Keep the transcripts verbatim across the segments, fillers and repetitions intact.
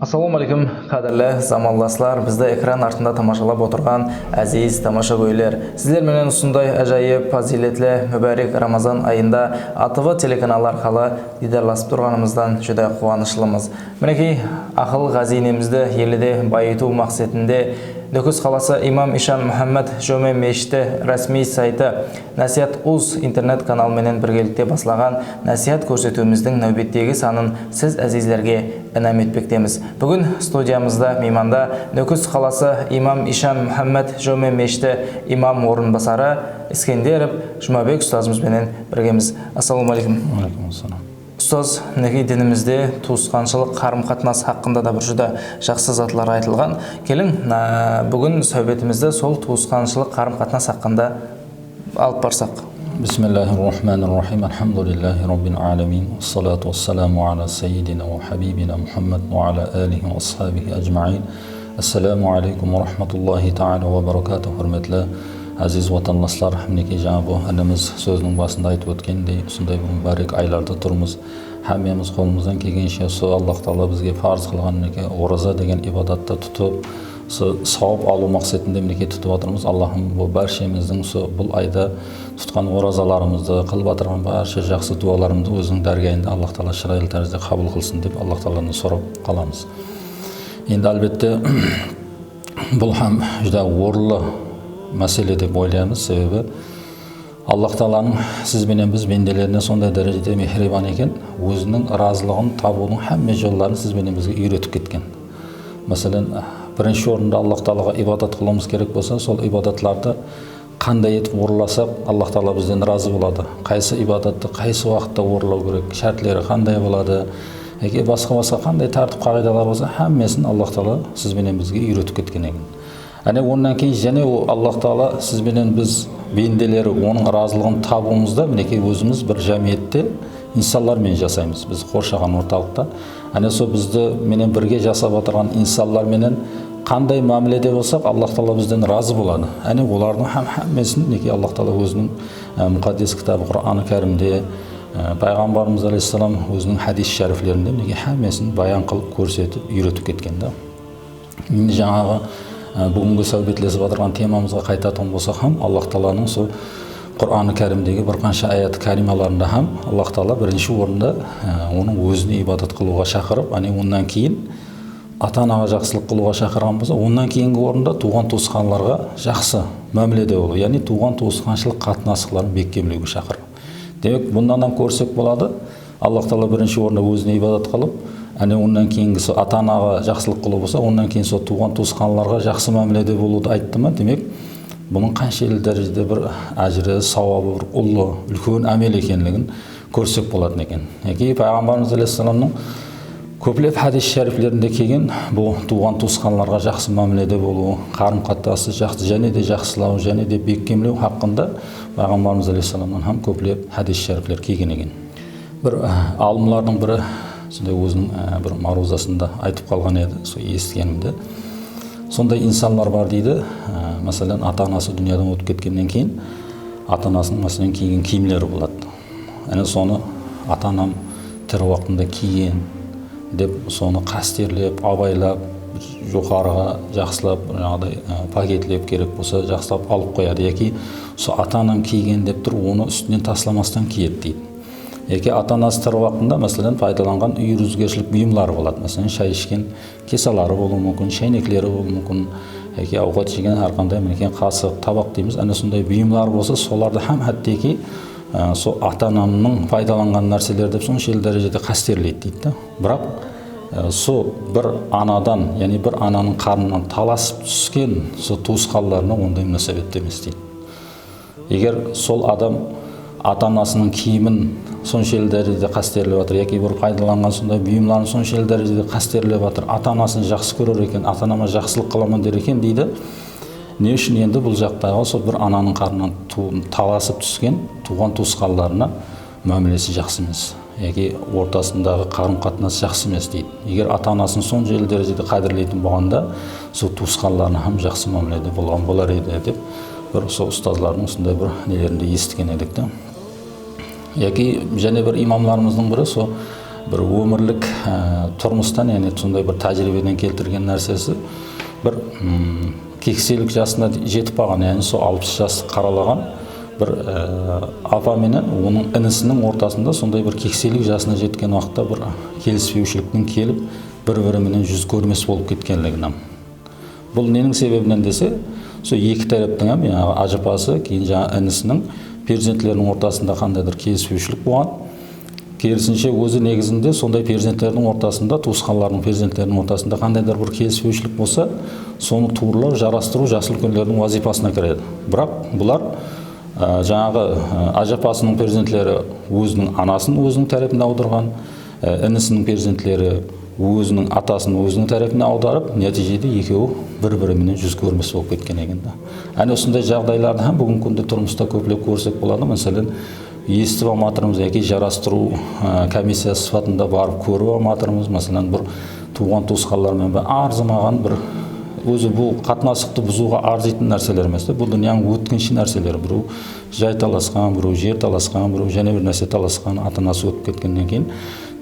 Assalawma aleykum, qádirli zamanlaslar, bizdi ekran artında tamashalap otırǵan áziz tamashagóyler. Sizler menen usınday ájayıp, pazıyletli, múbárek Ramazan ayında A T V telekanalı arqalı diydarlasıp turǵanımızdan júdá quwanıshlımız. Minekey, aqıl ǵáziynemizdi ele de bayıtıw maqsetinde Nókis qalası Imam Ishan Muhammad jome meshiti rásmiy saytı Násiyat uz internet kanalı menen birgelikte baslaǵan násiyat kórsetiwimizdiń náwbettegi sanın siz ázizlerge inam etpektemiz. Búgin studiyamızda miymanda Nókis qalası Imam Ishan Muhammad jome meshiti imam orınbasarı Iskenderov Jumabek ustazımız benen birgemiz. Assalawma aleykum. Wa aleykum assalam. Ustaz, minekey, dinimizde tuwısqanshılıq qarım-qatnas haqqında da bir júdá jaqsı zatlar aytılǵan. Keliń, á, búgin sáwbetimizdi sol tuwısqanshılıq qarım-qatnas haqqında alıp barsaq. Bismillahir-rahmanir-rahim. Alhamdulillahi rabbil alamin. Wassalatu wassalamu ala sayyidina wa habibina Muhammad wa ala alihi wa ashabihi ajmain. Assalamu aleykum wa rahmatullahi taala wa barakatuh. Húrmetli áziz watanlaslar, minekey, jańa bul inimiz sóziniń basında aytıp ótkenindey, usınday bir múbárek aylarda turmız. Hámmemiz qolımızdan kelgenshe usı Allah taala bizge farz qılǵan, minekey, oraza degen ibadattı tutıp, usı sawap alıw maqsetinde, minekey, tutıp atırmız. Allahım bul bárshemizdiń usı bul ayda tutqan orazalarımızdı, qılıp atırǵan bárshe jaqsı duwalarımızdı óziniń dárgayında Allah taala shıraylı tárizde qabıl qılsın dep Allah taaladan sorap qalamız. Endi, álbette, bul hám júdá orınlı másele dep oylaymız, sebebi Allah taalanıń siz benen biz bendelerine sonday dárejede mehriban eken, óziniń razılıǵın tabıwdıń hámme jolların siz benen bizge úyretip ketken. Máselen, birinshi orında Allah taalaǵa ibadat qılıwımız kerek bolsa, sol ibadatlardı qanday etip orınlasaq, Allah taala bizden razı boladı. Qaysı ibadattı qaysı waqıtta orınlaw kerek, shártleri qanday boladı, yaki basqa-basqa qanday tártip qaǵıydalar bolsa, hámmesin Allah taala siz benen bizge úyretip ketken eken. Áne, onnan keyin jáne o Allah taala siz benen biz bendeleri, onıń razılıǵın tabıwımızda, minekey, ózimiz bir jámiyette insanlar menen jasaymız, biz qorshaǵan ortalıqta. Áne, sol bizdi menen birge jasap atırǵan insanlar menen qanday mámilede bolsaq, Allah taala bizden razı boladı. Áne, olardıń hám, hámmesin, minekey, Allah taala óziniń, e, muqaddes kitabı Quranı Kárimde, e, Payǵambarımız alayhissalam óziniń hádis sháriplerinde, minekey, hámmesin bayan qılıp, kórsetip, úyretip ketken da. Endi jańaǵı, e, búgingi sáwbetlesip atırǵan temamızǵa qaytatuǵın bolsaq hám, Allah taalanıń sol Quranı Kárimdegi bir qansha ayat kárimalarında hám Allah taala birinshi orında, e, onıń ózine ibadat qılıwǵa shaqırıp, áne, onnan keyin ata-anaǵa jaqsılıq qılıwǵa shaqırǵan bolsa, onnan keyingi orında tuwǵan-tuwısqanlarǵa jaqsı mámilede bolıw, yaǵnıy tuwǵan-tuwısqanshılıq qatnasıqların bekkemlewge shaqırǵan. Demek, bunnan hám kórsek boladı, Allah taala birinshi orında ózine ibadat qılıp, áne, onnan keyingisi ata-anaǵa jaqsılıq qılıw bolsa, onnan keyin sol tuwǵan-tuwısqanlarǵa jaqsı mámilede bolıwdı ayttı ma, demek, bunıń qanshelli dárejede bir ájiri, sawabı bir ullı, úlken ámel ekenligin kórsek bolatın eken. Yaki Payǵambarımız alayhissalamnıń kóplep hádis sháriplerinde kelgen bul tuwǵan-tuwısqanlarǵa jaqsı mámilede bolıw, qarım-qatnastı jaqsı, jáne de jaqsılaw, jáne de bekkemlew haqqında Payǵambarımız alayhissalamnan hám kóplep hádis sháripler kelgen eken. Bir, e, alımlardıń biri sonday óziniń, e, bir maruzasında aytıp qalǵan edi, sol esitkenimde. Sonday insanlar bar deydi, e, máselen, ata-anası dúnyadan ótip ketkennen keyin ata-anasınıń, máselen, kiygen kiyimleri boladı. Áne, sonı ata-anam tiri waqtında kiygen dep, sonı qásterlep, abaylap, joqarıǵa jaqsılap, jańaǵıday, e, paketlep, kerek bolsa, jaqsılap alıp qoyadı. Yaki usı ata-anam kiygen dep turıp, onı ústinen taslamastan kiyedi, deydi. Yaki ata-anası tiri waqtında, máselen, paydalanǵan úy ruwzıgershilik buyımları boladı. Máselen, shay ishken kesaları bolıwı múmkin, sháynekleri bolıwı múmkin, yaki awqat jegen hár qanday, minekey, qasıq, tabaq deymiz, áne, sonday buyımları bolsa, solardı hám hátteki, e, sol ata-anamnıń paydalanǵan nárseleri dep sonshelli dárejede qásterleydi, deydi da. Biraq, e, sol bir anadan, yaǵnıy bir ananıń qarnınan talasıp túsken sol tuwısqanlarına onday múnásibette emes, deydi. Eger sol adam ata-anasınıń kiyimin sonshelli dárejede qásterlep atır, yaki bir paydalanǵan sonday buyımların sonshelli dárejede qásterlep atır, ata-anasın jaqsı kórer eken, ata-anama jaqsılıq qılaman der eken, deydi. Ne ushın endi bul jaqtaǵı sol bir ananıń qarnınan tuw-, talasıp túsken tuwǵan-tuwısqanlarına mámilesi jaqsı emes, yaki ortasındaǵı qarım-qatnas jaqsı emes, deydi. Eger ata-anasın sonshelli dárejede qádirleytin bolǵanda, sol tuwısqanlarına hám jaqsı mámilede bolǵan bolar edi, dep bir sol ustazlardıń usınday bir nelerinde esitken edik te. Yaki jáne bir imamlarımızdıń biri, sol Bir ómirlik, e, turmıstan, yaǵnıy sonday bir tájiriybeden keltirgen nársesi, bir, mm, kekselik jasına jetip qalǵan, yaǵnıy sol alpıs jastı qaralaǵan bir, e, apa menen onıń inisiniń ortasında sonday bir kekselik jasına jetken waqıtta bir kelispewshiliktiń kelip, bir-biri menen júz kórmes bolıp ketkenligin hám. Bul neniń sebebinen dese, sol eki táreptiń hám, yaǵnıy, ajapası, keyin jańa inisiniń perzentleriniń ortasında qandaydur kelispewshilik bolǵan. Kerisinshe, ózi negizinde sonday perzentlerdiń ortasında, tuwısqanlardıń perzentleriniń ortasında qandaydur bir kelispewshilik bolsa, sonı tuwrılaw, jarastırıw jası úlkenlerdiń wazıypasına kiredi. Biraq bular, á, jańaǵı, á, ajapasınıń perzentleri óziniń anasın óziniń tárepine awdarǵan, á, inisiniń perzentleri óziniń atasın óziniń tárepine awdarıp, nátiyjede ekewi bir-biri menen júz kórmes bolıp ketken eken da. Áne, usınday jaǵdaylardı hám búgingi kúnde turmısta kóplep kórsek boladı. Máselen, esitip almatırmız yaki jarastırıw, á, komissiyası sıpatında barıp kórip almatırmız. Máselen, bir tuwǵan-tuwısqanlar menen bir arzımaǵan bir, ózi bul qatnasıqtı buzıwǵa arzıytın nárseler emes te, bul dúnyanıń ótkinshi nárseleri. Birew jay talasqan, birew jer talasqan, birew jáne bir nárse talasqan, ata-anası ótip ketkennen keyin,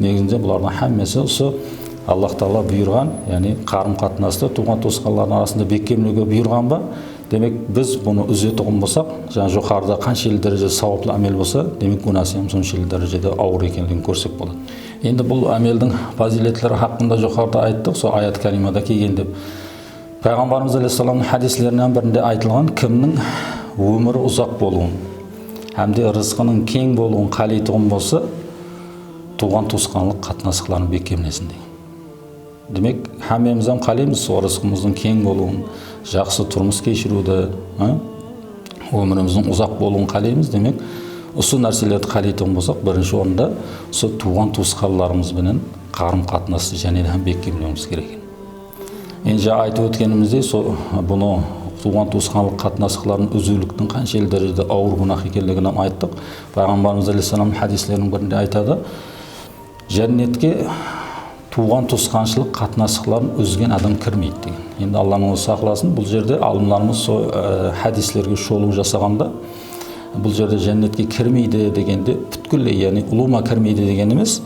negizinde bulardıń hámmesi usı Allah taala buyırǵan, yaǵnıy qarım-qatnastı, tuwǵan-tuwısqanlardıń arasında bekkemlewge buyırǵan ba? Demek, biz bunı úzetuǵın bolsaq, jańa joqarıda qanshelli dárejede sawaplı ámel bolsa, demek, gúnası hám sonshelli dárejede awır ekenligin kórsek boladı. Endi bul ámeldiń pazıyletleri haqqında joqarıda ayttıq, sol ayat káriymada kelgen dep. Payǵambarımız alayhissalamnıń hádisleriniń birinde aytılǵan, kimniń ómiri uzaq bolıwın hám de rızqınıń keń bolıwın qáleytuǵın bolsa, tuwǵan-tuwısqanlıq qatnasıqların bekkemlesin degen. Demek, hámmemiz hám qáleymiz, sol rızqımızdıń keń bolıwın, jaqsı turmıs keshiriwdi, a, ómirimizdiń uzaq bolıwın qáleymiz. Demek, usı nárselerdi qáleytuǵın bolsaq, birinshi orında usı tuwǵan-tuwısqanlarımız benen qarım-qatnastı jáne de hám bekkemlewimiz kerek eken. Endi jańa aytıp ótkenimizdey, so-, bunı tuwǵan-tuwısqanlıq qatnasıqların úziwliktiń qanshelli dárejede awır gúnah ekenligin hám ayttıq. Payǵambarımız alayhissalamnıń hádisleriniń birinde aytadı, jánnetke tuwǵan-tuwısqanshılıq qatnasıqların úzgen adam kirmeydi degen. Endi Allanıń ózi saqlasın, bul jerde alımlarımız sol, e, hádislerge sholıw jasaǵanda, bul jerde jánnetke kirmeydi degende pútkilley, yaǵnıy ulıwma kirmeydi degen emes,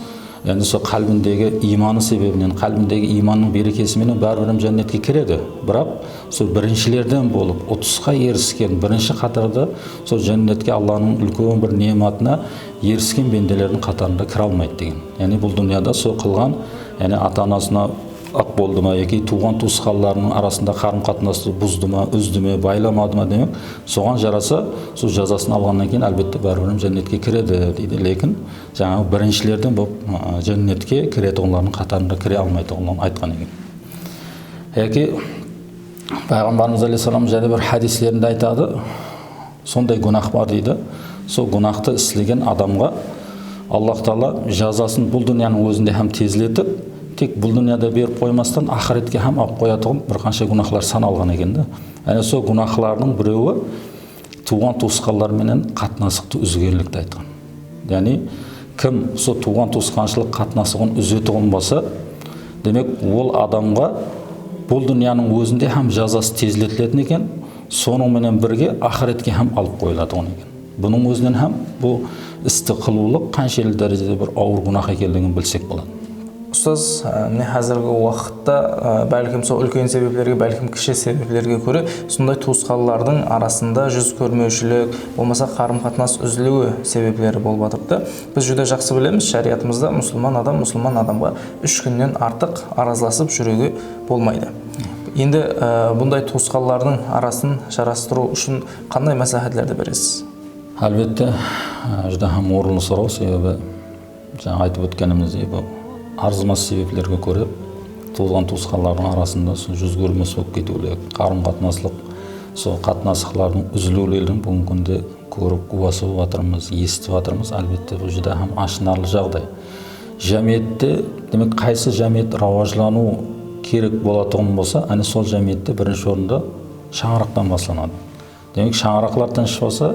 yaǵnıy sol qálbindegi iymanı sebebinen, qálbindegi iymannıń berekesi menen báribir hám jánnetke kiredi. Biraq sol birinshilerden bolıp, utısqa erisken, birinshi qatarda sol jánnetke, Allanıń úlken bir nematına erisken bendelerdiń qatarında kire almaydı degen. Yaǵnıy bul dúnyada sol qılǵan, yaǵnıy ata-anasına aq boldı ma, yaki tuwǵan-tuwısqanlarınıń arasında qarım-qatnastı buzdı ma, úzdi me, baylamadı ma, demek, soǵan jarasa, sol jazasın alǵannan keyin, álbette, báribir hám jánnetke kiredi, deydi. Lekin, jańaǵı birinshilerden bolıp, a, jánnetke kiretuǵınlardıń qatarında kire almaytuǵınlıǵın aytqan eken. Yaki Payǵambarımız alayhissalam jáne bir hádislerinde aytadı, sonday gúnah bar deydi. Sol gúnahtı islegen adamǵa Allah taala jazasın bul dúnyanıń ózinde hám tezletip, tek bul dúnyada berip qoymastan, aqıretke hám alıp qoyatuǵın bir qansha gúnahlar sanalǵan eken da. Áne, sol gúnahlardıń birewi tuwǵan-tuwısqanlar menen qatnasıqtı úzgenlikti aytqan. Yaǵnıy, kim usı tuwǵan-tuwısqanshılıq qatnasıǵın úzetuǵın bolsa, demek, ol adamǵa bul dúnyanıń ózinde hám jazası tezletiletin eken, sonıń menen birge aqıretke hám alıp qoyılatuǵın eken. Bunıń ózinen hám bul isti qılıwlıq qanshelli dárejede bir awır gúnah ekenligin bilsek boladı. Ustaz, e, mine, házirgi waqıtta, e, bálkim, sol úlken sebeplerge, bálkim, kishi sebeplerge kóre, sonday tuwısqanlardıń arasında júz kórmewshilik, bolmasa qarım-qatnas úziliwi sebepleri bolıp atırıptı. Biz júdá jaqsı bilemiz, sháriyatımızda musılman adam musılman adamǵa úsh kúnnen artıq arazlasıp júriwge bolmaydı. Endi, e, bunday tuwısqanlardıń arasın jarastırıw ushın qanday másláhátlerdi beresiz? Álbette, e, júdá hám orınlı soraw, sebebi jańa aytıp ótkenimizdey, bul arzımas sebeplerge kóre tuwılǵan-tuwısqanlardıń arasında sol júz kórmes bolıp ketiwler, qarım-qatnaslıq, sol qatnasıqlardıń úziliwlerin búgingi kúnde kórip, gúwası bolıp atırmız, esitip atırmız. Álbette, bul júdá hám ashınarlı jaǵday. Jámiyette, demek, qaysı jámiyet rawajlanıw kerek bolatuǵın bolsa, áne, sol jámiyette birinshi orında shańaraqtan baslanadı. Demek, shańaraqlar tınısh bolsa,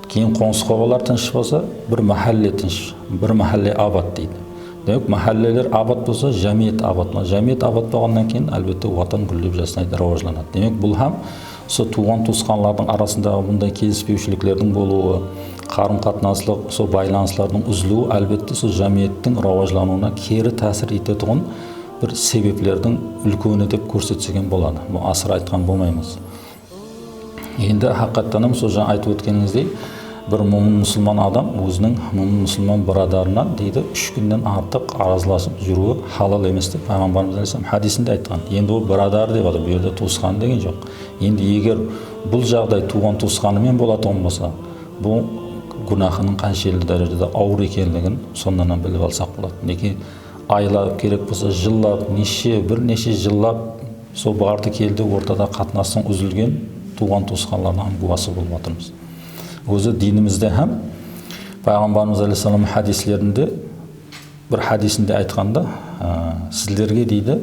keyin qońsı-qobalar tınısh bolsa, bir máhálle tınısh, bir máhálle abat deydi. Demek, máhálleler abat bolsa, jámiyet abat. Jámiyet abat bolǵannan keyin, álbette, Watan gúllep jasnaydı, rawajlanadı. Demek, bul hám usı tuwǵan-tuwısqanlardıń arasındaǵı bunday kelispewshiliklerdiń bolıwı, Qarım-qatnaslıq, sol baylanıslardıń úziliwi, álbette, sol jámiyettiń rawajlanıwına keri tásir etetuǵın bir sebeplerdiń úlkeni dep kórsetsek hám boladı. Bul asıra aytqan bolmaymız. Endi, haqıyqattan hám, sol jańa aytıp ótkenińizdey, bir múmin musılman adam óziniń múmin musılman biradarınan, deydi, úsh kúnnen artıq arazlasıp júriwi halal emes dep Payǵambarımız alayhissalam hádisinde aytqan. Endi ol biradarı dep atır, bul jerde tuwısqanı degen joq. Endi eger bul jaǵday tuwǵan-tuwısqanı menen bolatuǵın bolsa, bul gúnahınıń qanshelli dárejede awır ekenligin sonnan hám bilip alsaq boladı. Minekey, aylap, kerek bolsa jıllap, neshe, bir neshe jıllap sol bardı-keldi ortada qatnastıń úzilgen tuwǵan-tuwısqanlardıń hám gúwası bolıp atırmız. Ózi dinimizde hám Payǵambarımız alayhissalam hádislerinde bir hádisinde aytqanda, a, sizlerge, deydi,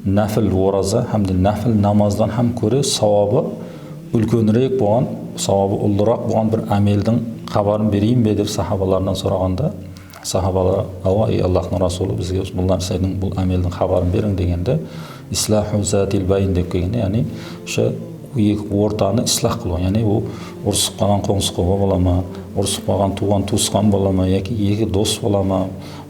náfil oraza hám de náfil namazdan hám kóre sawabı úlkenirek bolǵan, sawabı ullıraq bolǵan bir ámeldiń xabarın bereyin be dep sahabalarınan soraǵanda, sahabalar, awa, ey Allahtıń Rasulı, bizge bul nárseniń, bul ámeldiń xabarın beriń degende, islahu zatil bayn dep kelgen, yaǵnıy, usı eki ortanı islah qılıw, yaǵnıy, bul urısıp qalǵan qońsı-qoba bola ma, urısıp qalǵan tuwǵan-tuwısqan bola ma, yaki eki dos bola ma,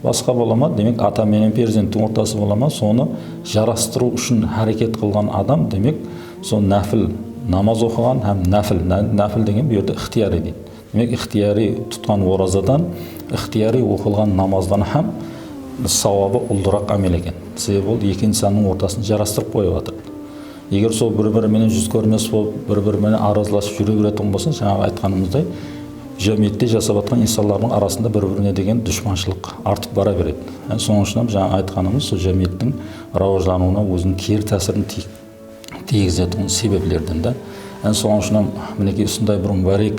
basqa bola ma, demek, ata menen perzenttiń ortası bola ma, sonı jarastırıw ushın háreket qılǵan adam, demek, sol náfil namaz oqıǵan hám náfil, ná-, náfil degen bul jerde ixtiyariy deydi. Demek, ixtiyariy tutqan orazadan, ixtiyariy oqılǵan namazdan hám sawabı ullıraq ámel eken. Sebebi ol eki insannıń ortasın jarastırıp qoyıp atır. Eger sol bir-biri menen júz kórmes bolıp, bir-biri menen arazlasıp júre beretuǵın bolsa, jańaǵı aytqanımızday, jámiyette jasap atqan insanlardıń arasında bir-birine degen dushpanshılıq artıp bara beredi. Yaǵnıy, sonıń ushın hám jańa aytqanımız, sol jámiyettiń rawajlanıwına óziniń keri tásirin tiy-, tiygizetuǵın sebeplerden de. Yaǵnıy, sonıń ushın hám, minekey, usınday bir múbárek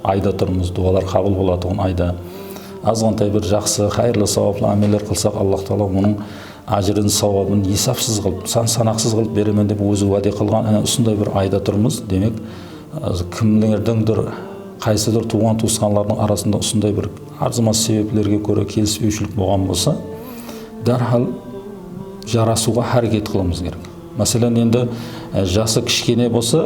ayda turmız, duwalar qabıl bolatuǵın ayda. Azǵantay bir jaqsı, qayırlı, sawaplı ámeller qılsaq, Allah taala onıń ájirin, sawabın esapsız qılıp, san-sanaqsız qılıp beremen dep ózi wáde qılǵan, áne, usınday bir ayda turmız. Demek, kimlerdińdur, qaysıdur tuwǵan-tuwısqanlardıń arasında usınday bir arzımas sebeplerge kóre kelispewshilik bolǵan bolsa, dárhal jarasıwǵa háreket qılıwımız kerek. Máselen, endi, e, jası kishkene bolsa,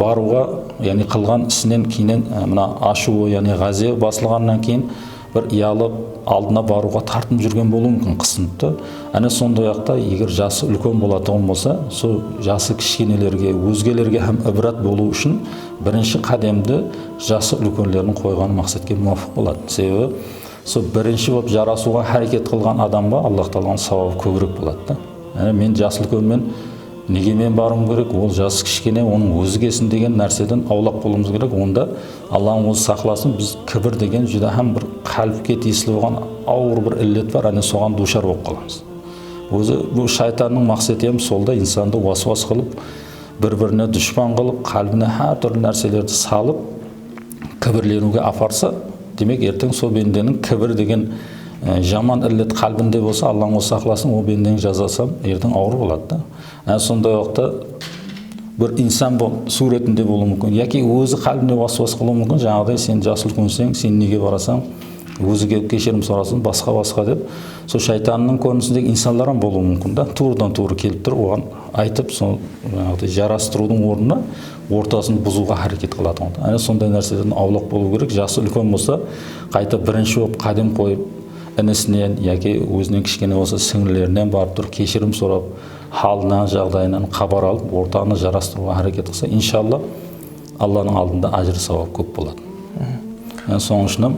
barıwǵa, yaǵnıy qılǵan isinen keyin, e, mına ashıwı, yaǵnıy ǵázebi basılǵannan keyin bir uyalıp, aldına barıwǵa tartınıp júrgen bolıwı múmkin, qısınıp ta. Áne, sonday-aq ta, eger jası úlken bolatuǵın bolsa, sol jası kishkenelerge, ózgelerge hám ibrat bolıw ushın birinshi qádemdi jası úlkenlerdiń qoyǵanı maqsetke muwapıq boladı. Sebebi, sol birinshi bolıp jarasıwǵa háreket qılǵan adamǵa Allah taalanıń sawabı kóbirek boladı da. Yaǵnıy, men jas úlkenmen, nege men barıwım kerek? Ol jası kishkene, onıń ózi kelsin degen nárseden awlaq bolıwımız kerek. Onda Allanıń ózi saqlasın, biz kibir degen júdá hám bir qálbke tiyisli bolǵan awır bir illet bar, áne, soǵan duwshar bolıp qalamız. Ózi bul shaytannıń maqseti hám solda, insandı waswas qılıp, bir-birine dushpan qılıp, qálbine hár túrli nárselerdi salıp, kibirleniwge aparsa, demek, erteń sol bendeniń kibir degen, e, jaman illet qálbinde bolsa, Allanıń ózi saqlasın, ol bendeniń jazası hám erteń awır boladı da. Há, sonday waqıtta bir insan bol-, súwretinde bolıwı múmkin. Yaki ózi qálbine waswas qılıwı múmkin. Jańaǵıday, sen jas úlkenseń, sen nege barasań? Ózi kelip keshirim sorasın, basqa-basqa dep. Sol shaytannıń kórinisindegi insanlar hám bolıwı múmkin da. Tuwrıdan-tuwrı kelip turıp, oǵan aytıp, sol, jańaǵıday, jarastırıwdıń ornına ortasın buzıwǵa háreket qılatuǵın. Áne, sonday nárselerden awlaq bolıw kerek. Jası úlken bolsa, qayta birinshi bolıp qádem qoyıp, inisinen yaki ózinen kishkene bolsa sińlilerinen barıp turıp keshirim sorap, halınan, jaǵdayınan xabar alıp, ortanı jarastırıwǵa háreket qılsa, inshaallah, Allanıń aldında ájir-sawap kóp boladı. Yaǵnıy, sonıń ushın hám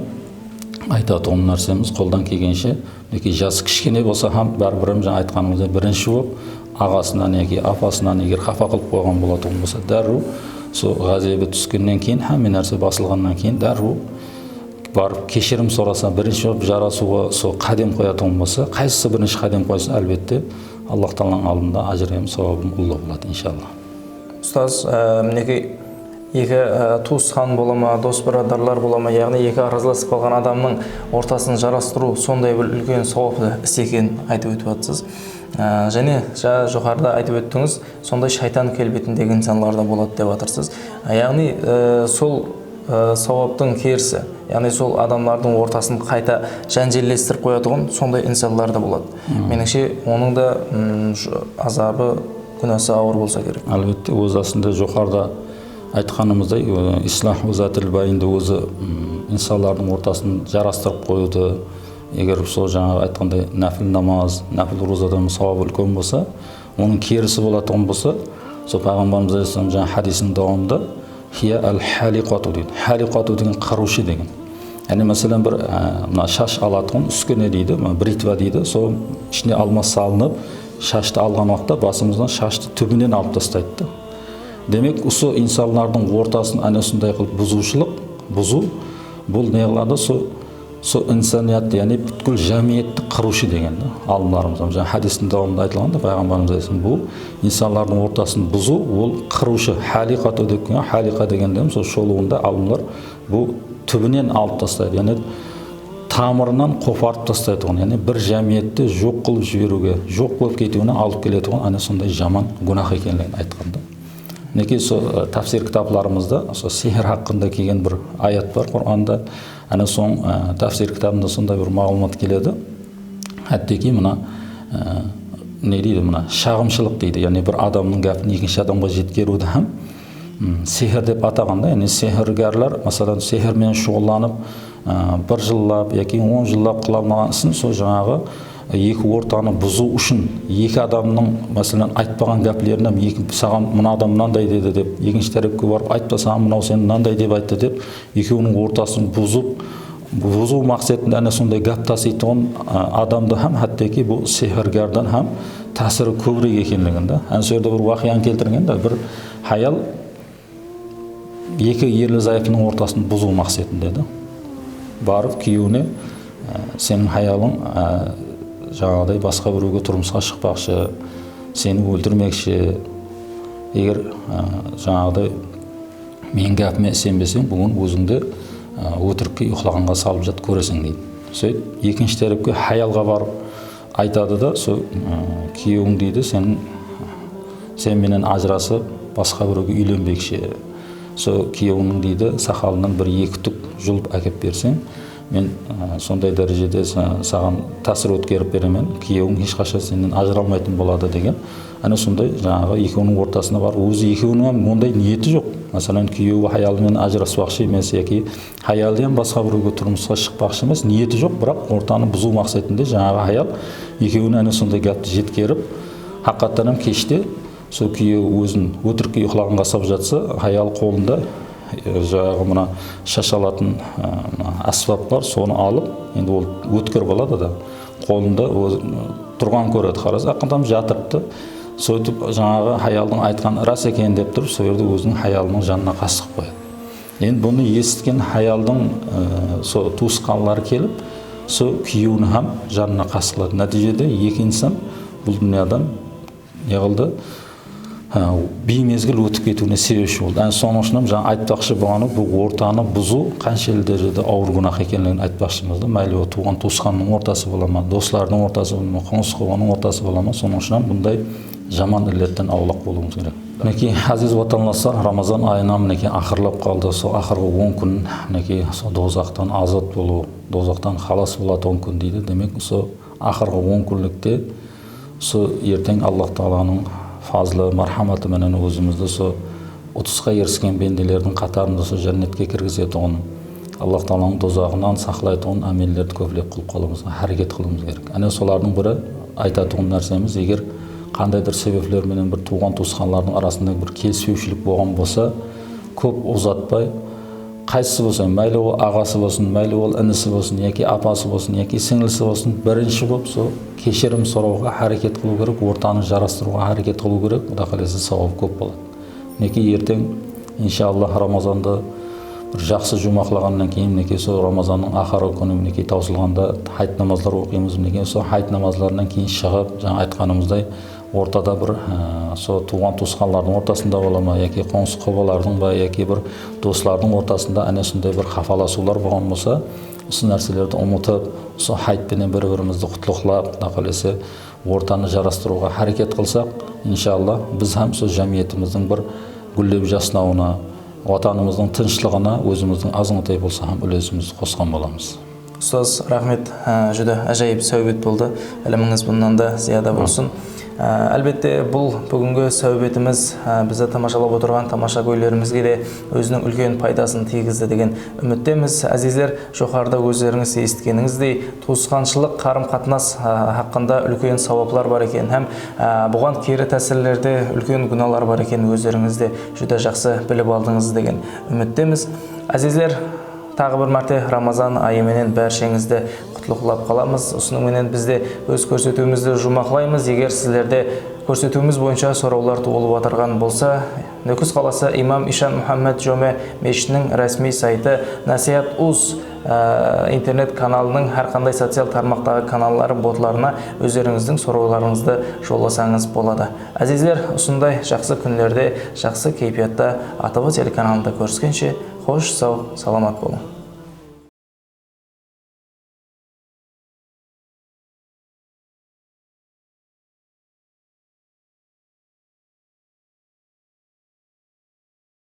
aytatuǵın nársemiz, qoldan kelgenshe, minekey, jası kishkene bolsa hám, báribir hám, jańa aytqanımızday, birinshi bolıp aǵasınan yaki apasınan eger xapa qılıp qoyǵan bolatuǵın bolsa, dárriw, sol ǵázebi túskennen keyin, hámme nárse basılǵannan keyin dárriw barıp keshirim sorasa, birinshi bolıp jarasıwǵa sol qádem qoyatuǵın bolsa, qaysısı birinshi qádem qoysa, álbette, Allah taalanıń aldında ájir hám sawabı ullı boladı, inshaallah. Ustaz, e, minekey, eki, e, tuwısqan bola ma, dos-biradarlar bola ma, yaǵnıy eki arazlasıp qalǵan adamnıń ortasın jarastırıw sonday bir úlken sawaplı is ekenin aytıp ótip atırsız. E, jáne ja-, joqarıda aytıp óttińiz, sonday shaytan kelbetindegi insanlar da boladı dep atırsız. E, yaǵnıy, e, sol, e, sawaptıń kerisi, yaǵnıy sol adamlardıń ortasın qayta jánjellestirip qoyatuǵın sonday insanlar da boladı. Menińshe, onıń da, mm, sh-, azabı, gúnası awır bolsa kerek. Álbette, óz astında joqarıda Aytqanımızday, e, islahu zatil bayndi ózi, mm, insanlardıń ortasın jarastırıp qoyıwdı, eger sol jańaǵı aytqanday nápil namaz, nápil orazadan sawabı úlken bolsa, onıń kerisi bolatuǵın bolsa, sol Payǵambarımız alayhissalam jańa hádisiniń dawamında hiya al-haliqatu deydi. Haliqatu degen qırıwshı degen. Yaǵnıy, máselen, bir, e, mına shash alatuǵın úskene deydi, mına britva deydi. Sol ishine alma salınıp, shashtı alǵan waqıtta basımızdan shashtı túbinen alıp taslaydı da. Demek, usı insanlardıń ortasın áne usınday qılıp buzıwshılıq, buzıw, bul ne qıladı? Sol, sol insaniyattı, yaǵnıy pútkil jámiyetti qırıwshı degen da, alımlarımız. Jańa hádistiń dawamında aytılǵanday, Payǵambarımız alayhissalam, bul insanlardıń ortasın buzıw, ol qırıwshı, haliqatu dep kelgen, haliqa degendemiz, sol sholıwında alımlar bul túbinen alıp taslaydı. Yaǵnıy tamırınan qoparıp taslaytuǵın, yaǵnıy bir jámiyetti joq qılıp jiberiwge, joq bolıp ketiwine alıp keletuǵın, áne, sonday jaman gúnah ekenligin aytqan da. Minekey, sol, e, táfsir kitaplarımızda sol sehr haqqında kelgen bir ayat bar Quranda. Áne, soń, e, táfsir kitabında sonday bir maǵlıwmat keledi. Hátteki mına, e, ne deydi, mına shaǵımshılıq deydi. Yaǵnıy bir adamnıń gápin ekinshi adamǵa jetkeriwdi hám, mm, sehr dep ataǵanda, yaǵnıy sehrgarlar, masalan, sehr menen shuǵıllanıp, e, bir jıllap yaki on jıllap qıla almaǵan isin sol jańaǵı eki ortanı buzıw ushın eki adamnıń, masalan, aytpaǵan gáplerin hám eki, saǵan mına adam mınanday dedi dep, ekinshi tárepke barıp aytpa, saǵan mınaw sen mınanday dep ayttı dep, ekewiniń ortasın buzıp, buzıw maqsetinde áne sonday gáp tasıytuǵın, a, adamdı hám, hátteki bul sehrgardan hám tásiri kóbirek ekenligin da. Áne, sol jerde bir waqıyanı keltirgen da, bir hayal eki erli-zayıplınıń ortasın buzıw maqsetinde da. Barıp kúyewine, e, seniń hayalıń, e, jańaǵıday basqa birewge turmısqa shıqpaqshı, seni óltirmekshi, eger, e, jańaǵıday meniń gápime isenbeseń, búgin ózińdi, e, ótirikke uyıqlaǵanǵa salıp jat, kóreseń, deydi. Sóytip, ekinshi tárepke hayalǵa barıp aytadı da, sol, e, kúyewiń, deydi, seniń, sen menen ajırasıp, basqa birewge úylenbekshi. Sol kúyewińniń, deydi, saqalınan bir-eki túk julıp ákep berseń, men, e, sonday dárejede sa-, saǵan tásir ótkerip beremen, kúyewiń hesh qashan sennen ajıra almaytın boladı, degen. Áne, sonday, jańaǵı, ekewiniń ortasına barıp, ózi ekewiniń hám onday niyeti joq. Masalan, kúyewi hayalı menen ajıraspaqshı emes yaki hayalı hám basqa birewge turmısqa shıqpaqshı emes, niyeti joq, biraq ortanı buzıw maqsetinde jańaǵı hayal ekewine áne sonday gápti jetkerip, haqıyqattan hám keshte sol kúyewi ózin ótirikke uyıqlaǵanǵa salıp jatsa, hayal qolında, e, jańaǵı mına shash alatın, e, mına ásbap bar, sonı alıp, endi ol ótkir baladı da, qolında óz-, turǵan kóredi, qarasa, haqıyqattan jatırıptı. Sóytip, jańaǵı hayaldıń aytqanı ras eken dep turıp, sol jerde óziniń hayalınıń janına qastı qılıp qoyadı. Endi bunı esitken hayaldıń, e, sol tuwısqanları kelip, sol kúyewini hám janına qastı qıladı. Nátiyjede eki insan bul dúnyadan ne qıldı? Ha, biymezgil ótip ketiwine sebepshi boldı. Áne, sonıń ushın hám jańa aytpaqshı bolǵanım, bul ortanı buzıw qanshelli dárejede awır gúnah ekenligin aytpaqshımız da. Máyli, ol tuwǵan-tuwısqannıń ortası bola ma, doslardıń ortası bola ma, qońsı-qobanıń ortası bola ma, sonıń ushın hám bunday jaman illetten awlaq bolıwımız kerek. Minekey, áziz watanlaslar, Ramazan ayına, minekey, aqırlap qaldı. Sol aqırǵı on kún, minekey, sol dozaqtan azat bolıw, dozaqtan xalas bolatuǵın kún deydi. Demek, usı aqırǵı on kúnlikte usı erteń Allah taalanıń fazlı, márhamatı menen ózimizdi usı utısqa erisken bendelerdiń qatarında usı jánnetke kirgizetuǵın, Allah taalanıń dozaxınan saqlaytuǵın ámellerdi kóplep qılıp qalıwımızǵa háreket qılıwımız kerek. Áne, solardıń biri, aytatuǵın nársemiz, eger qandaydur sebepler menen bir tuwǵan-tuwısqanlardıń arasında bir kelispewshilik bolǵan bolsa, kóp uzatpay, qaysısı bolsa, máyli ol aǵası bolsın, máyli ol inisi bolsın, yaki apası bolsın, yaki sińlisi bolsın, birinshi bolıp sol keshirim sorawǵa háreket qılıw kerek, ortanı jarastırıwǵa háreket qılıw kerek. Quda qálese, sawabı kóp boladı. Minekey, erteń, inshallah, Ramazandı bir jaqsı juwmaqlaǵannan keyin, minekey, sol Ramazannıń aqırǵı kúni, minekey, tawsılǵanda hayt namazlar oqıymız. Minekey, sol hayt namazlarınan keyin shıǵıp, jańa aytqanımızday, ortada bir, e, sol tuwǵan-tuwısqanlardıń ortasında bola ma, yaki qońsı-qobalardıń ba, yaki bir doslardıń ortasında áne sonday bir xapalasıwlar bolǵan bolsa, usı nárselerdi umıtıp, usı hayt penen bir-birimizdi qutlıqlap, quda qálese, ortanı jarastırıwǵa háreket qılsaq, inshallah, biz hám usı jámiyetimizdiń bir gúllep jasnawına, watanımızdıń tınıshlıǵına ózimizdiń azǵantay bolsa hám úlesimizdi qosqan bolamız. Ustaz, raxmet, á, júdá ájayıp sáwbet boldı. Ilimińiz bunnan da zıyada bolsın. Á, álbette, bul búgingi sáwbetimiz, á, bizdi tamashalap otırǵan tamashagóylerimizge de óziniń úlken paydasın tiygizdi degen úmittemiz. Ázizler, joqarıda ózlerińiz esitkeningizdey, tuwısqanshılıq qarım-qatnas, á, haqqında úlken sawaplar bar eken hám, á, buǵan keri tásirlerde úlken gúnalar bar eken, ózlerińiz de júdá jaqsı bilip aldıńız degen úmittemiz. Ázizler, taǵı bir márte Ramazan ayı menen bársheńizdi qutlıqlap qalamız. Usınıń menen biz de óz kórsetiwimizdi juwmaqlaymız. Eger sizlerde kórsetiwimiz boyınsha sorawlar tuwılıp atırǵan bolsa, Nókis qalası Imam Ishan Muhammed jome meshitiniń rásmiy saytı Násiyat uz, á, internet kanalınıń hár qanday social tarmaqtaǵı kanalları botlarına ózlerińizdiń sorawlarıńızdı jollasańız boladı. Ázizler, usınday jaqsı kúnlerde, jaqsı keypiyatta ATV telekanalında kóriskenshe, xosh, saw, salamat bolıń.